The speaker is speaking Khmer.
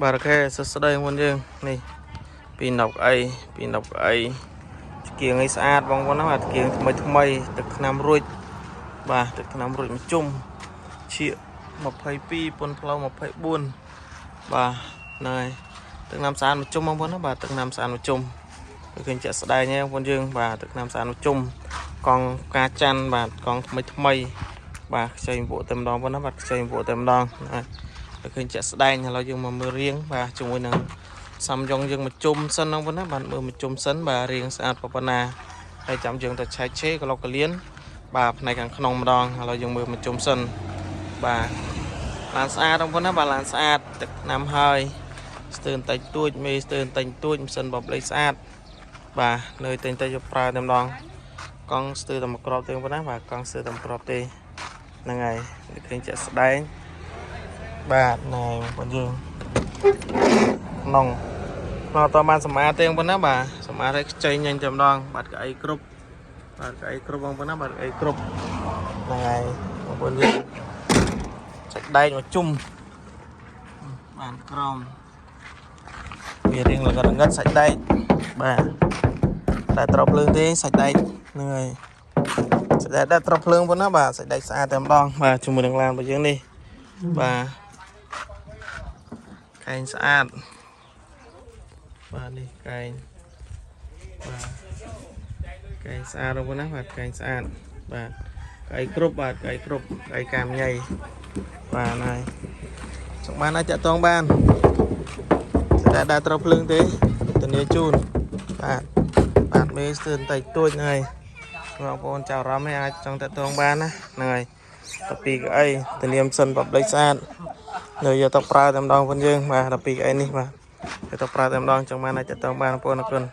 បាទ OK សួស្តីមុនយើងនេះពី10ក្អីពី10ក្អីគៀងឲ្យស្អាតបងប្អូនណាបាទគៀងថ្មីថ្មីទឹកថ្នាំរួចបាទទឹកថ្នាំរួចមួយជុំឈៀក22ពុនផ្លូវ24បាទហ្នឹងហើយទឹកថ្នាំស្អាតមួយជុំបងប្អូនណាបាទទឹកថ្នាំស្អាតមួយជុំគឺឃើញជាក់ស្ដែងហ្នឹងបងប្អូនយើងបាទទឹកថ្នាំស្អាតមួយជុំកង់ផ្កាច័ន្ទបាទកង់ថ្មីថ្មីបាទខ្ចីវក់តែម្ដងបងប្អូនណាបាទខ្ចីវក់តែម្ដងណាឃើញជាក់ស្ដែងឥឡូវយើងមកមើលរៀងបាទជាមួយនឹងសំយ៉ងយើងមកជុំសិនហ្នឹងបងណាបាទមើលមកជុំសិនបាទរៀងស្អាតប៉ុណ្ណាហើយចាំយើងទៅឆែកឆេក្លុកកលៀនបាទផ្នែកខាងក្នុងម្ដងឥឡូវយើងមើលមកជុំសិនបាទឡានស្អាតបងប្អូនណាបាទឡានស្អាតទឹកថ្នាំហើយស្ទើរតែទួចមេស្ទើរតែទួចម៉ាស៊ីនបបលេខស្អាតបាទនៅតែតែយកប្រើតែម្ដងកង់ស្ទើរតែមួយគ្រាប់ទេបងប្អូនណាបាទកង់ស្ទើរតែមួយគ្រាប់ទេហ្នឹងហើយឃើញជាក់ស្ដែងបាទណែបងប្អូនយើងក្នុងក្នុងអត់បានសម្អាតទេបងប្អូនណាបាទសម្អាតឲ្យខ្ចីញញតែម្ដងបាទកៅអីគ្រប់បាទកៅអីគ្រប់បងប្អូនណាបាទកៅអីគ្រប់ហ្នឹងហើយបងប្អូនយើងសាច់ដែកមកជុំបានក្រមវារៀងល្ងិតល្ងិតសាច់ដែកបាទតែត្រប់ភ្លើងទេសាច់ដែកហ្នឹងហើយសាច់ដែកដែលត្រប់ភ្លើងប៉ុណ្ណាបាទសាច់ដែកស្អាតតែម្ដងបាទជាមួយនឹងឡានរបស់យើងនេះបាទកែងស្អាតបាទនេះកែងបាទកែងស្អាតបងប្អូនណាបាទកែងស្អាតបាទកែងគ្រប់បាទកែងគ្រប់កែងកាមញ៉ៃបាទហើយចង់បានអាចតាក់តងបានតែដែលត្រូវភ្លើងទេធានាជូនបាទបាទមេស្ទើរតែទួចហ្នឹងហើយបងប្អូនចៅអារម្មណ៍នេះអាចចង់តាក់ទងបានណាហ្នឹងហើយតពីកៅអីធានាម៉ាស៊ីនបបលេខស្អាតនៅយកទៅប្រើតែម្ដងបងយើងបាទ12កៅអីនេះបាទយកទៅប្រើតែម្ដងចង់បានអាចតាក់ទងបានបងប្អូនអរគុណ។